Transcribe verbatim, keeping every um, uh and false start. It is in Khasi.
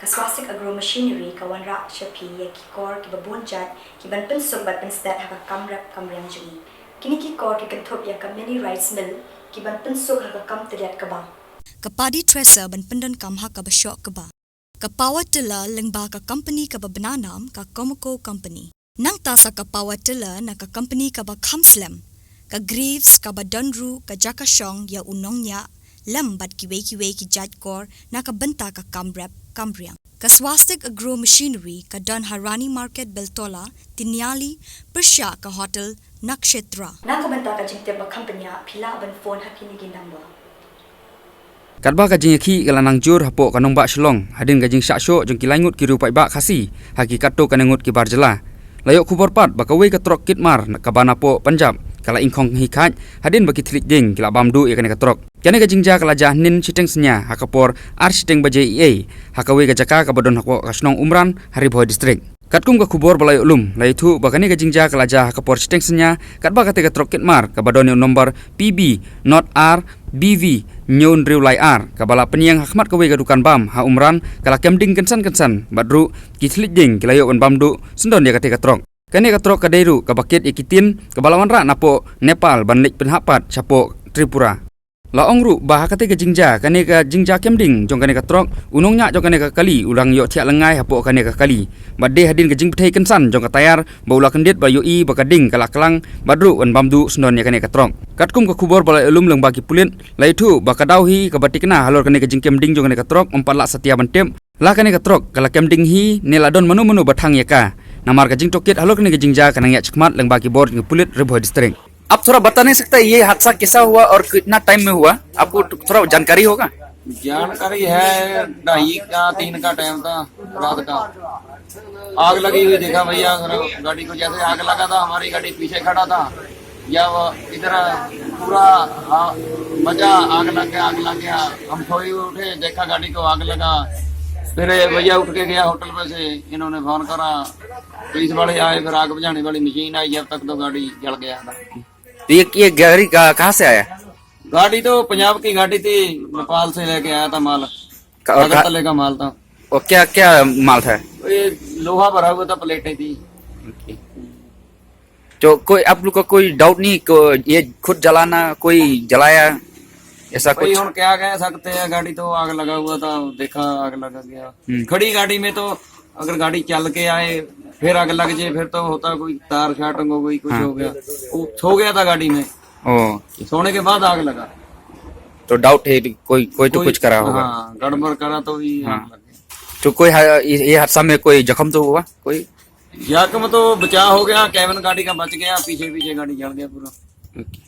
Swastik Agro Machinery ka wanrah sha phi ïa ki kor kiba bun jait ki ban pynsuk bad pynstet ha ka kam rep kam riang jong ngi. Kine ki kor ki kynthup ïa ka mini rice mill ki ban pynsuk ha ka kam tylliat kaba. Ka paddy thresher ban pyndonkam ha kaba shoh kaba. Ka power tiller lyngba ka company kaba bna nam ka Comaco Company. Nangta sa ka power tiller na ka company kaba kham slem, ka Greaves, kaba don ruh ka jaka shong ïa u nongñiah lem bad kiwei kiwei ki jait kor na ka bynta ka kam rep kam riang. Ka Swastik Agro Machinery ka don ha Rani Market, Beltola, Tiniali, pyrshah ka hotel Nakshetra. Na ka bynta ka jingtip ba kham bniah phi lah ban phone ha kine ki number. Katba ka jingïakhih ka la nang jur hapoh ka nongbah Shillong hadien ka jingshah shoh jong ki lai ngut ki riew paidbah Khasi ha ki katto katne ngut ki bar jylla, la ïoh khubor pat ba kawei ka trok kit mar kaba napoh Punjab ka la ingkhong hi khaid hadien ba ki thylliej dieng ki la bam duh ïa kane ka trok. Kane ka jingjia ka la jia hynnin shiteng synñia ha ka por ar shiteng baje eiei ha kawei ka jaka kaba don hapoh ka shnong Umran ha Ri Bhoi District. Katkum ka khubor ba la ïoh lum, la ïathuh ba kane ka jingjia ka la jia ha ka por shiteng synñia katba kata ka trok kit mar kaba don ïa u nombar P B not R B V hynñiew hynriew lai ar kaba la pynïeng ha khmat kawei ka dukan bam ha Umran ka la kem ding kynsan kynsan bad ruh ki thylliej dieng ki la ïoh ban bam duh syndon ïa kata ka trok. Kane ka trok ka dei ruh kaba kit ïa ki tin kaba la wanrah napoh Nepal ban leit pynhap pat shapoh Tripura. La ong ruh ba ha kata ka jingjia, kane ka jingjia kem ding jong kane ka trok, u nongñiah jong kane ka kali u dang ïoh thiah lyngngai hapoh kane ka kali. Bad dei hadien ka jingbthei kynsan jong ka tayar ba u la kyndit ba ïohi ba ka ding ka la klang bad ruh un bam duh syndon ïa kane ka trok. Katkum ka khubor ba la ïoh lum lyngba ki pulit, la ïathuh ba ka daw hi kaba tikna halor kane ka jingkem ding jong kane ka trok ym pat lah satia ban tip la kane ka trok ka la kem ding hi ne la don mano mano ba thang ïa ka. Namar ka jingtohkit halor kane ka jingjia ka nang ïaid shakhmat lyngba ki bor jong ki pulit Ri Bhoi District. आप थोड़ा बता नहीं सकता ये हादसा कैसा हुआ और कितना टाइम में हुआ? आपको तो थोड़ा जानकारी होगा। जानकारी है, ढाई का, तीन का टाइम था रात का। आग लगी हुई देखा भैया, गाड़ी को जैसे आग लगा था, हमारी गाड़ी पीछे खड़ा था, जब इधर पूरा, हाँ, मचा, आग लग गया, आग लग गया। हम सोए उठे, देखा गाड़ी को आग लगा। फिर ये भैया उठ के गया होटल पे से, इन्होंने फोन करा, पुलिस वाले आए, फिर आग बुझाने वाली मशीन आई, जब तक तो गाड़ी जल गया था। तो ये, ये गाड़ी का, कहाँ से आया? गाड़ी तो पंजाब की गाड़ी थी, नेपाल से लेके आया था माल। का-, और का-, अगरतले का माल था। और क्या, क्या माल था? ये लोहा भरा हुआ था, प्लेटें थी। ओके। तो कोई, आप लोग का कोई डाउट नहीं को ये खुद जलाना, कोई जलाया, ऐसा भाई, कुछ? हम क्या कह सकते हैं, गाड़ी तो आग लगा हुआ था, देखा आग लगा गया। हम्म। खड़ी गाड़ी में तो अगर गाड़ी चल के आए, फिर आग लग जाए, फिर तो होता कोई तार शार्ट हो गई, कुछ हाँ। हो गया, वो सो गया था गाड़ी में। ओ। सोने के बाद आग लगा। तो डाउट है कोई, कोई तो कोई, कुछ करा होगा। हाँ, गड़बड़ करा तो ही हाँ। आग लग गई। तो कोई हा-, ये, ये हादसा में कोई जख्म तो हुआ कोई? जख्म तो बचाव हो गया, केबिन गाड़ी का बच गया, पीछे पीछे गाड़ी जल गया पूरा। ओके।